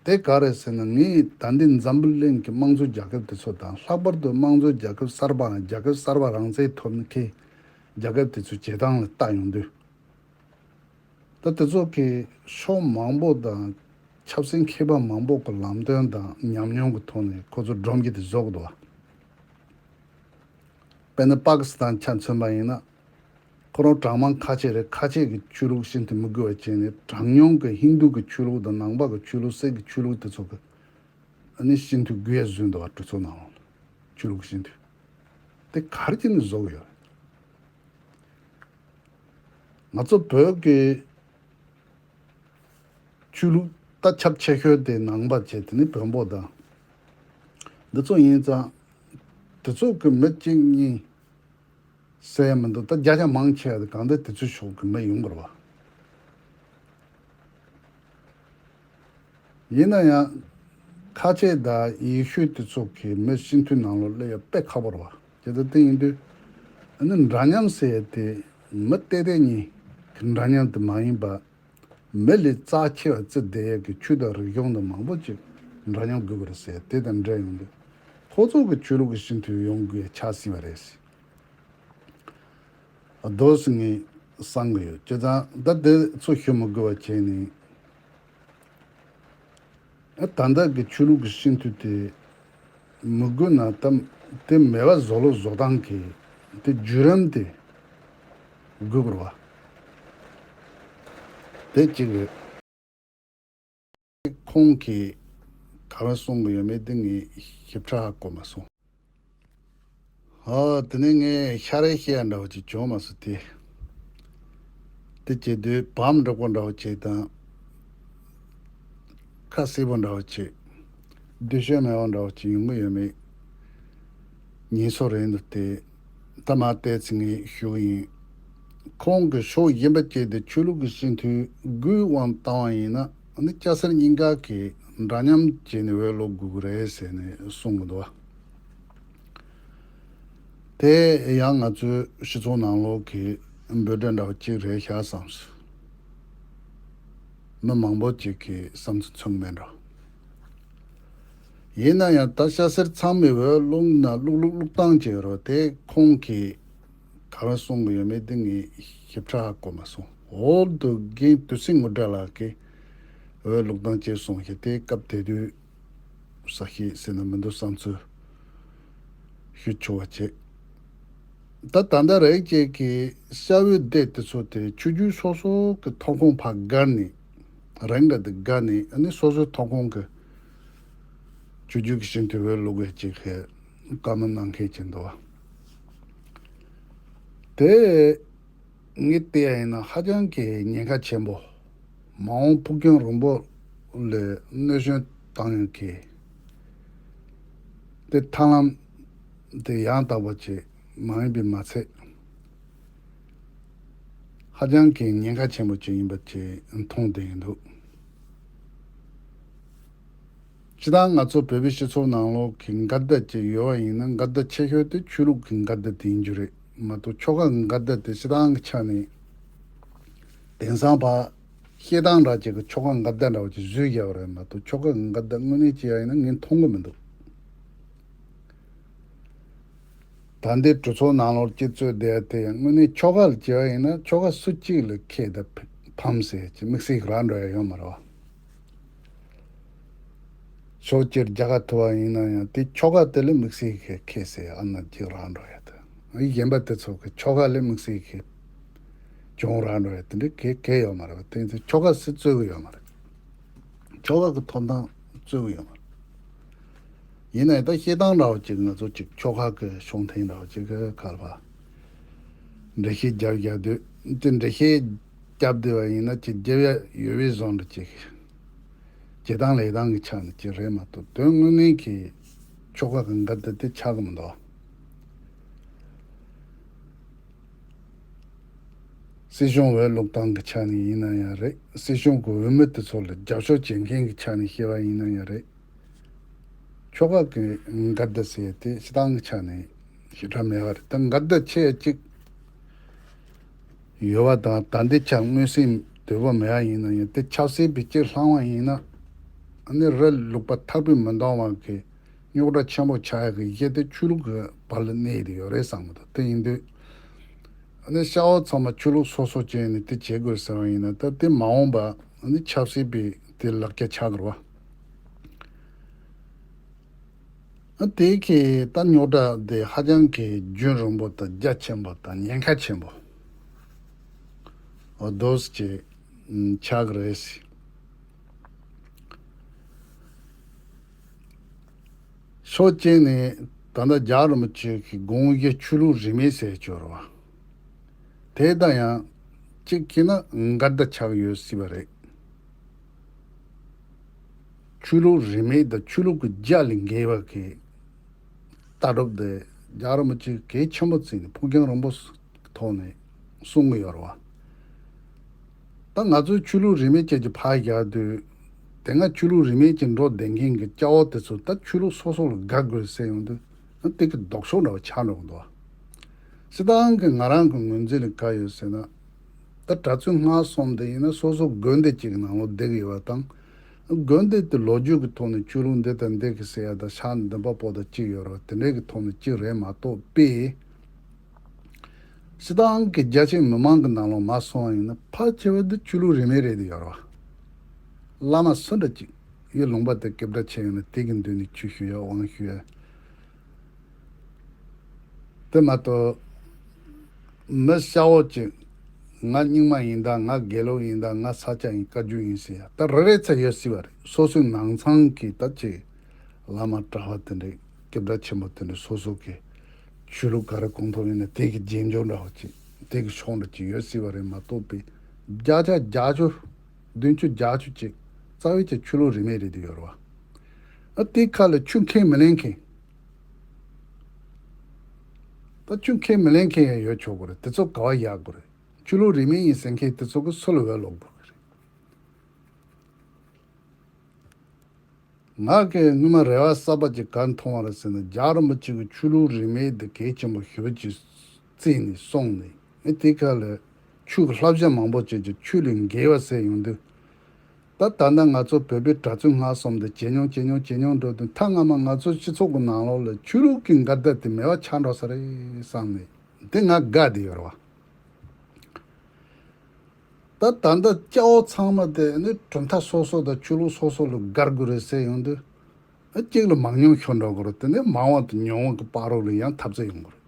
དེ་ག་རེད་ཟེར་ན། ངས་ད་འདི་འཛམ་བུ་གླིང་གི་དམངས་གཙོ་རྒྱལ་ཁབ་དེ་ཚོ་དང་། ལྷག་པར་དུ་དམངས་གཙོ་རྒྱལ་ཁབ་གསར་པའམ་རྒྱལ་ཁབ་གསར་པ་རང་བཙན་ཐོབ་མཁན་རྒྱལ་ཁབ་དེ་ཚོའི་བྱེད་སྟངས་ལ་བལྟ་ཡོང་དུས། ད་དེ་ཚོ་གི་ཕྱོགས་མང་པོ་དང་ཆབ་སྲིད་མཁས་པ་མང་པོ་གི་ལམ་སྟོན་དང་ཉམས་མྱོང་གི་ཐོག་ནས་ཁོ་ཚོ་སྒྲོམ་གྱི་དེ་བཟོ་གི་འདུག་བ། དཔེར་ན་པ་ཀི་སི་ཐན་ཆ་མཚོན་པ་ཡིན་ན། ཁོ་རང་གྲངས་མང་ཁ་ཆེ་རེད། ཁ་ཆེ་གི་ཆོས་ལུགས་ཤིན་ཏུ་མི་དགོས་པ་བྱས་ནས། གྲངས་ཉུང་གི་ཧིན་རྡུ་གི་ཆོས་ལུགས་དང་། ནང་པ་གི་ཆོས་ལུགས། སིག་གི་ཆོས་ལུགས་དེ་ཚོ་གི་ཨ་ནི་ཤིན་ཏུ་དགོས་ཡ་བཟོས་འདུག་བ། གྲོས་ཚོགས་ནང་ལ་ཆོས་ལུགས་ཤིན་ཏུ། དེ་ག་རེ་བྱས་ནས་བཟོ་གི་ཡོད་རེད། ང་ཚོ་བོད་ཀྱི་ཆོས་ལུགས་ད་ཁྱབ་ཆེ་ཤོས་དེ་ནང་པ་བྱས། དེ་ནི་བོན་པོ་དང་འདི་ཚོ་ཡིན་ཙང་། དེ་ཚོ་གི་མི་གཅིག་གཉིས་ཟེར་ཡ་མི་འདུག་ད་བརྒྱ་ཆ་མང་ཆེ་བ་དེ་གང་ལྟར་དེ་ཚོའི་ཕྱོགས་ཀྱི་མི་ཡོང་གི་རེད་བ། ཡིན་ན་ཡང་ཁ་ཆེ་དང་ཡེ་ཤུ་དེ་ཚོ་གི་མི་སྤྱི་འཐུས་ནང་ལོགས་སླེབས་ཡ་དཔེ་ཁག་པོ་རེད་བ། དེ་ལྟར་དེ་ཡིན་དུས་ཨ་ནི་འདྲ་མཉམ་ཟེར་ཡ་དེ་མི་ཏེ་ཏེ་གཉིས་ཀྱི་འདྲ་མཉམ་དེ་མ་ཡིན་པ། མི་ལས་རྩ་ཆེ་བ་བརྩི་བསྡད་ཡ་གི་ཆོས་དང་རིག་གཞུང་དང་མང་པོ་ཅིག་འདྲ་མཉམ་དགོས་ཀྱི་རེད་ཟེར། དེ་དང་འབྲེལ་ཡོང་དུས་ཁོ་ཚོ་གི་ཆོས་ལུགས་ཀྱི་སྤྱི་འཐུས་ཡོང་དགོས་ཡ་ཆགས་སྲིད་པ་རེད། རྡོ་སྲིན་ངས་བསམ་གི་ཡོད། བྱས་ཙང་ད་དེ་ཚོ་ཞུ་མི་དགོས་པ་བྱས་ནས། ཨ་ད་ལྟ་གི་ཆོས་ལུགས་ཀྱི་སྤྱི་འཐུས་དེ་མི་དགོས་ན་ད་དེ་མེད་པ་བཟོ་ལུགས་བཟོ་སྟངས་ཀྱི་དེ་བརྒྱུད་རིམ་དེ་དགོས་དགོས་པ་དེ་གཅིག་རེད། ཁོང་གིས་ག་རེ་གསུང་གི་ཡོད་མེད་དེ་ངས་ཞིབ་ཕྲ་ཧ་གོ་མ་སོང་། ཨ། དེ་ནས་ངས་ཤ་རེ་བཤད་ཡ་འདྲ་བོ་ཅིག་བྱུང་མ་སོང་། དེ་དེ་བྱེད་དུས་བམ་འགྲིག་པོ་འདྲ་བོ་ཅིག་དང་། ཁ་གསལ་པོ་འདྲ་བོ་ཅིག་སྡུག་ཤོས་མེད་པ་འདྲ་བོ་ཅིག་ཡོང་གི་ཡོད་མེད་ཉན་སྲོལ་རེད་འདུག་དེ་ད་མ་བལྟས་ཚེ་ངས་ཞུ་གི་ཡིན། ཁོང་གིས་ཕྱོགས་གཞན་པ་བྱས་ཏེ་ཆོས་ལུགས་ཀྱི་སྤྱི་འཐུས་དགུའི་དབང་བཏང་བ་ཡིན་ན། ཨ་ནི་སྐྱ་སེར་གཉིས་ཀ་གིས་འདྲ་མཉམ་བྱས་ནས་འོས་བླུག་དགོས་ཀྱི་རེད་ཟེར་ནས་གསུང་གི་འདུག་བ། དེ་ཡང་ང་ཚོའི་སྤྱི་ཚོགས་ནང་ལོགས་ཀྱི་འབོད་སྒྲ་འདྲ་བོ་གཅིག་རེད་ཤག་བསམ་སོང་། མི་མང་པོ་ཅིག་གི་བསམ་ཚུལ་མཚུངས་མེད་འགྲོ། ཡིན་ན་ཡང་ད་སྐྱ་སེར་ཚང་མས་འོས་བླུགས་ན་བླུགས་བླུགས་བླུགས་སྟངས་བྱས་རོགས། དེ་ཁོང་གིས་ག་རེ་གསུང་གི་ཡོད་མེད་དེ་ངས་ཞིབ་ཕྲ་ཧ་གོ་མ་སོང་། འོག་ཏུ་རྒན་དུས་ཚོད་ངུ་སྒྲ་ལགས་ཀྱིས་འོས་བླུགས་སྟངས་བྱས་སོང་ཞེས་དེ་སྐབས་དེ་དུས་ས་ཤེས་ཟེར་ན་མི་འདུག་བསམ་ཚུལ་ཞུ་ཆོག་པ་བྱས། ད་ད་ལྟ་རེད་ཅེས་ཀྱི་ཤ་བོའི་སྡེ་དེ་ཚོ་དེ་ཆོས་བརྒྱུད་སོ་སོ་གི་ཐོབ་ཁོངས་ཕར་བརྒལ་ནས། རང་ག་དེ་བརྒལ་ནས་ཨ་ནི་སོ་སོའི་ཐོབ་ཁོངས་ཀྱི་ཆོས་བརྒྱུད་ཀྱི་སྤྱི་འཐུས་འོས་བླུག་དགོས་ཅིག་གི་བཀའ་མོལ་གནང་མཁན་ཅིག་འདུག་བ། དེ་ངས་བལྟས་ཡ་ཡིན་ན་ཧ་ཅང་གི་ཉེན་ཁ་ཆེན་པོ། མ་འོངས་ཕུགས་རྒྱང་རིང་པོ་ལ་གནོད་སྐྱོན་བཏང་ཡ་གི་དེ་ཐབས་ལམ་དེ་ཡང་དག་པ་ཅིག་མ་ཡིན་པའི་མ་ཚད། ཧ་ཅང་གི་ཉེན་ཁ་ཆེན་པོ་ཅིག་ཡིན་པ་ཅིག་མཐོང་བསྡད་ཀྱི་འདུག་སྤྱིར་བཏང་ང་ཚོ་བོད་པའི་སྤྱི་ཚོགས་ནང་ལོགས་ཀྱི་འགལ་ཟླ་ཅིག་ཡོད་པ་ཡིན་ན། འགལ་ཟླ་ཆེ་ཤོས་དེ་ཆོས་ལུགས་ཀྱི་འགལ་ཟླ་དེ་ཡིན་རྒྱུ་རེད་མ་གཏོགས། ཆོལ་ཁ་གི་འགལ་ཟླ་དེ་སྤྱིར་བཏང་གི་ཆ་ནས་དེང་སང་ཕར་བཤད་སྟངས་འདྲ་ཅིག་གི་ཆོལ་ཁ་འགལ་ཟླ་འདྲ་བོ་ཅིག་བཟོས་བཞག་པ་རེད་མ་གཏོགས། ཆོལ་ཁ་གི་འགལ་ཟླ་དངོས་གནས་བྱས་པ་ཡིན་ན་ངས་མཐོང་གི་མི་འདུག་ད་ལྟའི་གྲོས་ཚོགས་ནང་ལོགས་སྤྱི་གཙོས་བསྡད་ཡ་དེ་ཡང་དངོས་གནས་ཆོལ་ཁ་ལ་བྱས་པ་ཡིན་ན། ཆོལ་ཁ་སུ་གཅིག་ལ་ཁེ་དང་ཕམ་ཟེར་གྱི་དམིགས་བསལ་རག་འགྲོ་ཡ་ཡོད་མ་རེད་བ། ཕྱོགས་གཅིག་རྒྱལ་ཁ་ཐོབ་པ་ཡིན་ན་ཡང་དེ་ཆོལ་ཁ་དེ་ལ་དམིགས་བསལ་གྱི་ཁེ་ཟེར་ཨ་ན་གཅིག་རག་འགྲོ་ཡ་དེ། ཨ་གཞན་པ་དེ་ཚོ་གི་ཆོལ་ཁ་ལ་དམིགས་བསལ་གྱི་གྱོང་རག་འགྲོ་ཡ་དེ་འདྲ་ག་ག་ཡོད་མ་རེད་བ། དེ་ཚོ་ཆོལ་ཁ་སུ་རྩོད་གི་ཡོད་མ་རེད། ཆོལ་ཁ་གི་ཐོབ་ཐང་རྩོད་གི་ཡོད་མ་རེད། ཡིན་ན་ཡང་ད་བཤད་སྟངས་འདྲ་བོ་ཅིག་ང་ཚོ་ཅིག་ཆོལ་ཁ་གི་ཤོང་ཐེངས་འདྲ་བོ་ཅིག་གི་ཁ་ལ་ཕར་འགྲེལ་བཤད་རྒྱབ་རྒྱབ་དུས། དེ་འགྲེལ་བཤད་རྒྱབ་བསྡད་པ་ཡིན་ན་ཅིག་རྒྱབ་ཡ་ཡོད་པའི་བཟོ་འདྲ་ཅིག་བྱེད་སྟངས་ལས་སྟངས་ཀྱི་ཆ་ནས་ཅིག་རེད་མ་གཏོགས། དོན་དངོས་གནས་ཀྱི་ཆོལ་ཁ་གི་འགལ་ཟླ་དེ་ཆགས་གི་མི་འདུག་སྲིད་གཞུང་འོས་བླུག་སྟངས་ཀྱི་ཆ་ནས་ཡིན་ན་ཡང་རེད། སྲིད་གཞུང་གི་འོས་མི་དེ་ཚོ་ལ་རྒྱབ་སྐྱོར་བྱེད་མཁན་གྱི་ཆ་ནས་བཤད་པ་ཡིན་ན་ཡང་རེད། ཁྱོ་ག་གི་འགལ་ཟླ་ཟེར་ཡ་དེ་སྤྱིར་བཏང་གི་ཆ་ནས་ཞེ་དྲག་མེད་པ་རེད། ད་འགལ་ཟླ་ཆེ་ཡ་གཅིག་ཡོད་པ་དང་། ད་ལྟའི་ཆར་མངོན་གསལ་དོད་པོ་མེད་པ་ཡིན་ན་ཡང་། དེ་ཆབ་སྲིད་པའི་སྤྱིར་བླངས་པ་ཡིན་ན། ཨ་ནི་རི་ལུག་པ་ཐག་པས་མི་འདང་བ་གི་རྙོག་དྲ་ཆེན་པོ་ཆགས་ཡག་གི་གཞི་དེ་ཆོས་ལུགས་ཀྱི་བར་ལ་གནས་ཡོད་རེད་བསམ་གི་འདུག་དེ་ཡིན་དུས། ཨ་ནི་སྐྱ་བོ་ཚང་མ་ཆོས་ལུགས་སོ་སོ་བྱས་ནས་དེ་བྱེད་དགོས་ཟེར་བ་ཡིན་ན། ད་དེ་མ་འོངས་པ་ཨ་ནི་ཆབ་སྲིད་པའི་དེ་ལག་ཆ་ཆགས་ཀྱི་རེད་བ། ཨ་དེ་གི་ད་རྙོག་དྲ་དེ་ཧ་ཅང་གི་རྒྱུན་རིང་པོ་དང་རྒྱ་ཆེན་པོ་དང་ཉེན་ཁ་ཆེན་པོ་འོ་དོ་ཟེར་ཅིག་ཆགས་ཀྱི་རེད་ཟེར། ཕྱོགས་གཅིག་ནས་ད་ལྟ་རྒྱལ་བ་རིན་པོ་ཆེ་གི་དགོངས་གཞི་ཆོས་ལུགས་རིས་མེད་ཟེར་ཡོད་རེད་བ། དེ་དང་ཡང་གཅིག་བྱས་ན་འགལ་ཟླ་ཆགས་ཡོད་སྲིད་པ་རེད། ཆོས་ལུགས་རིས་མེད་དང་ཆོས་ལུགས་ཀྱི་རྒྱ་ལས་འགལ་བ་གི་ལྟ་གྲུབ་དེ་རྒྱལ་བ་རིན་པོ་ཆེས་གལ་ཆེན་པོ་བརྩིས་ནས་ཕུགས་རྒྱང་རིང་པོ་ཐོག་ནས་གསུང་གི་ཡོད་རེད་བ། ད་ང་ཚོས་ཆོས་ལུགས་རིས་མེད་བཅས་ཀྱི་ཕར་བཞག་དུས། དེ་སྔ་ཆོས་ལུགས་རིས་མེད་ཀྱི་འགྲོ་བསྡད་མཁན་གྱི་སྐྱ་བོ་དེ་ཚོ་ད་ཆོས་ལུགས་སོ་སོ་ལ་དགའ་དགོས་ཟེར་ཡོང་དུས། ཨ་དེ་གི་ལྡོག་ཕྱོགས་འདྲ་བ་ཆགས་འགྲོ་གི་འདུག་སྤྱིར་བཏང་གི་ང་རང་གི་ངོས་འཛིན་ལ་ག་ཡོད་ཟེར་ན། ད་གྲྭ་བཙུན་སྔགས་གསུམ་དེ་ཡིན་ན་སོ་སོ་དགོན་སྡེ་གཅིག་གི་ནང་ལོགས་བསྡད་ཀྱི་ཡོད་པ་དང་། དགོན་སྡེ་དེ་ལོ་རྒྱུས་ཀྱི་ཐོག་ནས་ཆོས་ལུགས་འདི་དང་འདི་གི་ཟེར་ཡ་དང་ཕྱག་འདོན་པ་པོ་དང་གཅིག་ཡོད་རེད་བ། དེ་འདྲའི་གི་ཐོག་ནས་གཅིག་རེད་མ་གཏོགས་པས། སྤྱིར་བཏང་གི་རྒྱ་ཆེ་མི་མང་གི་ནང་ལོགས་མར་སོང་བ་ཡིན་ན་ཕལ་ཆེ་བ་འདི་ཆོས་ལུགས་རིས་མེད་རེད་དེ་ཡོད་རེད་བ། བླ་མ་སུ་འདྲ་གཅིག་ཡོད། ལུང་པ་དེ་སྐད་གྲགས་ཆེ་ཡོད་ན་དེ་གི་མདུན་ནས་ཆོས་ཞུ་ཡ་དབང་ཞུ་ཡ། དེ་མ་གཏོགས་མི་སྐྱ་བོ་གཅིག་ང་རྙིང་མ་ཡིན་ད། ང་དགེ་ལུགས་ཡིན་ད། ང་ས་སྐྱ་ཡིན། བཀའ་བརྒྱུད་ཡིན་ཟེར་ཡ་ད་རེ་རེ་ཚ་ཡོད་སྲིད་པ་རེད། སོ་སོའི་ནང་ཚང་གི་ད་ཅིག་བླ་མ་གྲྭ་པ་དེ་འདྲའི་སྐད་གྲགས་ཆེན་པོ་དེ་འདྲའི་སོ་སོ་གི་ཆོས་ལུགས་ག་རེ་གོང་མཐོ་ཡིན་ན་དེ་གི་རྗེས་འཇུག་འདྲ་བོ་ཅིག་དེ་གི་ཕྱོགས་འདྲ་ཅིག་ཡོད་སྲིད་པ་རེད་མ་གཏོགས་པའི་བརྒྱ་ཆ་བརྒྱད་ཅུ་བདུན་ཅུ་བརྒྱད་ཅུ་ཅིག་རྩ་བའི་ཅིག་ཆོས་ལུགས་རིས་མེད་རེད་དེ་ཡོད་རེད་བ། ཨ་དེ་ཁ་ལ་ཆོས་ཁས་མི་ལེན་མཁན། ད་ཆོས་ཁས་མི་ལེན་མཁན་ཡང་ཡོད་ཆོག་གི་རེད། དེ་ཚོ་ག་བ་བཞག་དགོས་རེད། ཆོས་ལུགས་རིས་མེད་ཡིན་ཟེར་མཁན་དེ་ཚོ་གི་སུ་ལ་འོས་བླུག་དགོས་ཀྱི་རེད། ང་གིས་སྔོན་མ་རེ་བ་གསར་པ་ཅིག་ག་མཐོང་བ་རེད་ཟེར་ན། རྒྱལ་བ་རིན་པོ་ཆེ་གིས་ཆོས་ལུགས་རིས་མེད་འདི་གལ་ཆེན་པོ་ཞེ་པོ་ཅིག་བརྩིས་ནས་གསུངས་ནས། ཨེ་དེ་ཁ་ལ་ཆོས་ཀྱི་བསླབ་བྱ་མང་པོ་ཅིག་ཅིག་ཆོས་ལས་འགལ་བ་ཟེར་ཡོང་དུས། ད་ད་ལྟ་ང་ཚོ་བོད་པའི་གྲྭ་བཙུན་སྔགས་གསུམ་འདི་ཇེ་ཉུང་ཇེ་ཉུང་ཇེ་ཉུང་འགྲོ་དུས། ད་སྔ་མ་ང་ཚོ་སྤྱི་ཚོགས་ཀྱི་ནང་ལོགས་ལ་ཆོས་ལུགས་ཀྱི་འགལ་ཟླ་དེ་མེད་པ་ཆགས་འགྲོ་ས་རེད་བསམ་ནས་དེ་ང་དགའ་བསྡད་ཡོད་རེད་བ། ད་ད་ལྟ་སྐྱ་བོ་ཚང་མ་དེ་ནི་གྲུབ་མཐའ་སོ་སོ་དང་ཆོས་ལུགས་སོ་སོ་ལ་དགའ་དགོས་རེད་ཟེར་ཡོང་དུས། ཨ་གཅིག་ལ་མང་ཉུང་ཤོར་འགྲོ་གི་རེད། དེ་ནས་མང་བ་དང་ཉུང་བ་གི་བར་རོ་ལ་ཡང་འཐབ་རྩོད་ཡོང་གི་རེད།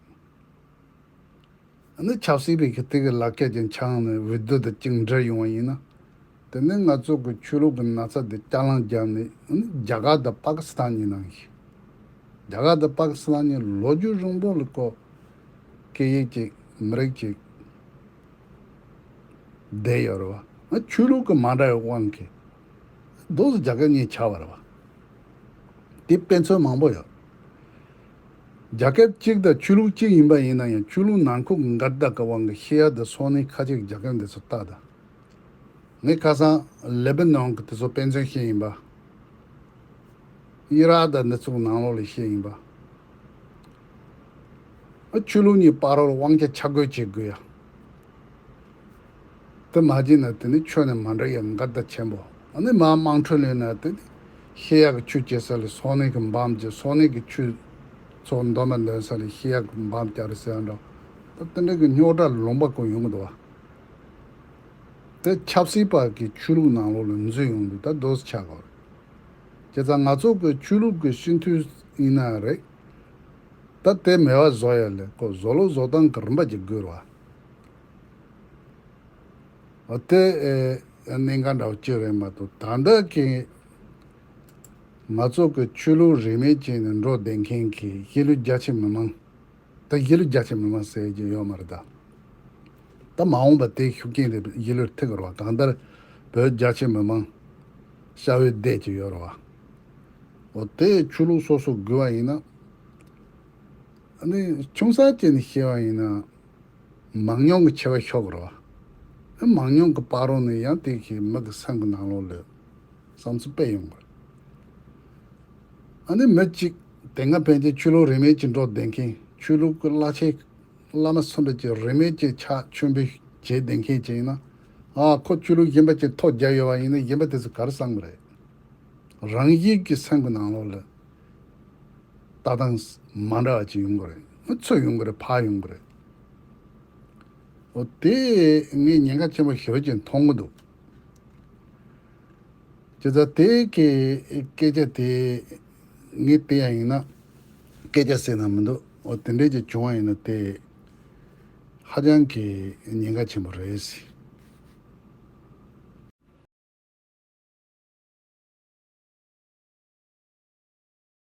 ཨ་ནི་ཆབ་སྲིད་པའི་གི་དེ་གི་ལག་ཁྱེར་ཅན་ཆང་ནས་འོས་བསྡུ་དང་གཅིག་འབྲེལ་ཡོང་བ་ཡིན་ན། དེ་ནས་ང་ཚོ་གི་ཆོས་ལུགས་ཀྱི་ན་ཚ་དེ་རྐྱང་ལངས་བརྒྱབ་ནས། ཨ་ནི་རྒྱ་གར་དང་པ་ཀི་སི་ཐན་གཉིས་ནང་བཞིན། རྒྱ་གར་དང་པ་ཀི་སི་ཐན་གཉིས་ལོ་རྒྱུས་རིང་པོ་ལ་ཀོ་སྐད་ཡིག་ཅིག་མི་རིགས་ཅིག་བསྡད་ཡོད་རེད་བ། ང་ཆོས་ལུགས་ཀྱི་མ་འདྲ་བའི་དབང་གིས་རྡོ་སི་རྒྱ་སྐད་གཉིས་ཆགས་པ་རེད་བ། དེ་དཔེ་མཚོན་མང་པོ་ཡོད། རྒྱ་སྐད་གཅིག་དང་ཆོས་ལུགས་གཅིག་ཡིན་པ་ཡིན་ན་ཡང་། ཆོས་ལུགས་ནང་ཁུལ་འགལ་ཟླ་གི་དབང་གིས་བཤད་ཡ་དང་སོ་ནི་ཁ་ཅིག་རྒྱ་སྐད་འདི་ཚོ་ལྟ་དང་། ངས་ཁ་སང་ལེ་བྷ་ནོན་གྱི་དེ་ཚོ་དཔེ་མཚོན་བཤད་ཡིན་པ། ཨི་རག་དང་འདི་ཚོ་ནང་ལོགས་ལ་བཤད་ཡིན་པ། ཨ་ཆོས་ལུགས་གཉིས་བར་རོ་ལ་དབང་ཆ་ཆ་བགོས་བྱེད་དགོས་ཡ། དེ་མ་བྱས་ན་དེ་ནི་ཆོས་ནི་མ་འདྲ་ཡ་འགལ་ཟླ་ཆེན་པོ། ཨ་ནི་མ་དམངས་ཁྲོད་ལས་ན་དེ་ནི་བཤད་ཡག་གི་ཆོས་བྱེད་ས་ལ་སོ་ནི་གི་འབམ་གྱི་སོ་ནི་གི་ཆོས་ཚོགས་འདོན་མ་འདོན་ས་ལ་བཤད་ཡག་གི་འབམ་རྒྱག་རེད་ཟེར་ཡ་འདྲ། ད་དེ་འདྲ་གི་རྙོག་དྲ་ལུང་པ་ཀུན་ཡོང་གི་འདུག་བ། དེ་ཆབ་སྲིད་པ་གི་ཆོས་ལུགས་ནང་ལོགས་ལ་འཛུལ་ཡོང་དུས་ད་རྡོ་སི་ཆགས་དགོས་རེད། བྱས་ཙང་ང་ཚོ་གི་ཆོས་ལུགས་གི་སྤྱི་འཐུས་ཡིན་ན་རེད། ད་དེ་མེད་པ་བཟོ་ཡ་ལས་ཀོ་བཟོ་ལུགས་བཟོ་སྟངས་གི་རིམ་པ་ཅིག་དགོས་རེད་བ། འོ་དེ་ཨེ་གནད་འགག་འདྲ་བོ་གཅིག་རེད་མ་གཏོགས། ད་ལྟ་གི་ང་ཚོ་གི་ཆོས་ལུགས་རིས་མེད་བྱས་ནས་འགྲོ་བསྡད་མཁན་གྱི་གཞིས་ལུས་རྒྱ་ཆེ་མི་མང་། ད་གཞིས་ལུས་རྒྱ་ཆེ་མི་མང་ཟེར་གྱི་ཡོད་མ་རེད་ད། ད་མ་འོངས་པ་དེའི་ཤུགས་རྐྱེན་དེ་གཞིས་ལུས་ཐེབས་ཀྱི་རེད་བ། གང་ལྟར་བོད་རྒྱ་ཆེ་མི་མང་ཤ་བའི་བསྡད་ཀྱི་ཡོད་རེད་བ། འོ་དེ་ཆོས་ལུགས་སོ་སོ་དགོས་པ་ཡིན་ན། ཨ་ནི་ཆུང་ས་བྱས་ནས་བཤད་པ་ཡིན་ན། མང་ཉུང་གི་ཆེ་བ་ཤོར་གི་རེད་ ཨ་མང་ཉུང་གི་བར་རོ་ནས་ཡང་དེ་གི་མི་གི་སེམས་གི་ནང་ལོགས་ལ་བསམ་ཚུལ་སྤེལ་ཡོང་གི་རེད། ཨ་ནི་མི་གཅིག་དེ་སྔ་ཕན་ཆད་ཆོས་ལུགས་རིས་མེད་ཅིག་འགྲོ་བསྡད་མཁན། ཆོས་ལུགས་ཀྱི་བླ་ཆེན་བླ་མ་སུ་འདྲ་ཅིག་རིས་མེད་ཅིག་ཕྱག་མཆོད་འབུལ་བྱས་བསྡད་མཁན་ཅིག་ཡིན་ན། ཨ་ཁོ་ཆོས་ལུགས་གཞན་པ་ཅིག་ཐོ་རྒྱག་ཡོད་པ་ཡིན་ན་གཞན་པ་དེ་ཚོ་ག་རེ་བསམ་གི་རེད། རང་བཞིན་གྱི་སེམས་ཀྱི་ནང་ལོགས་ལ་ལྟ་སྟངས་མ་འདྲ་བ་ཅིག་ཡོང་གི་རེད། ཚུར་ཡོང་གི་རེད། ཕར་ཡོང་གི་རེད། འོ་དེ་ངས་ཉེན་ཁ་ཆེན་པོ་ཞེ་པོ་ཅིག་མཐོང་གི་འདུག་བྱས་ཙང་དེ་གི་སྐད་ཆ་དེ་ངས་བལྟས་ཡ་ཡིན་ན་སྐད་ཆ་ཟེར་ན་མི་འདུག་འོ་དེ་འདྲས་ཅིག་བྱུང་བ་ཡིན་ན་དེ་ཧ་ཅང་གི་ཉེན་ཁ་ཆེན་པོ་རེད།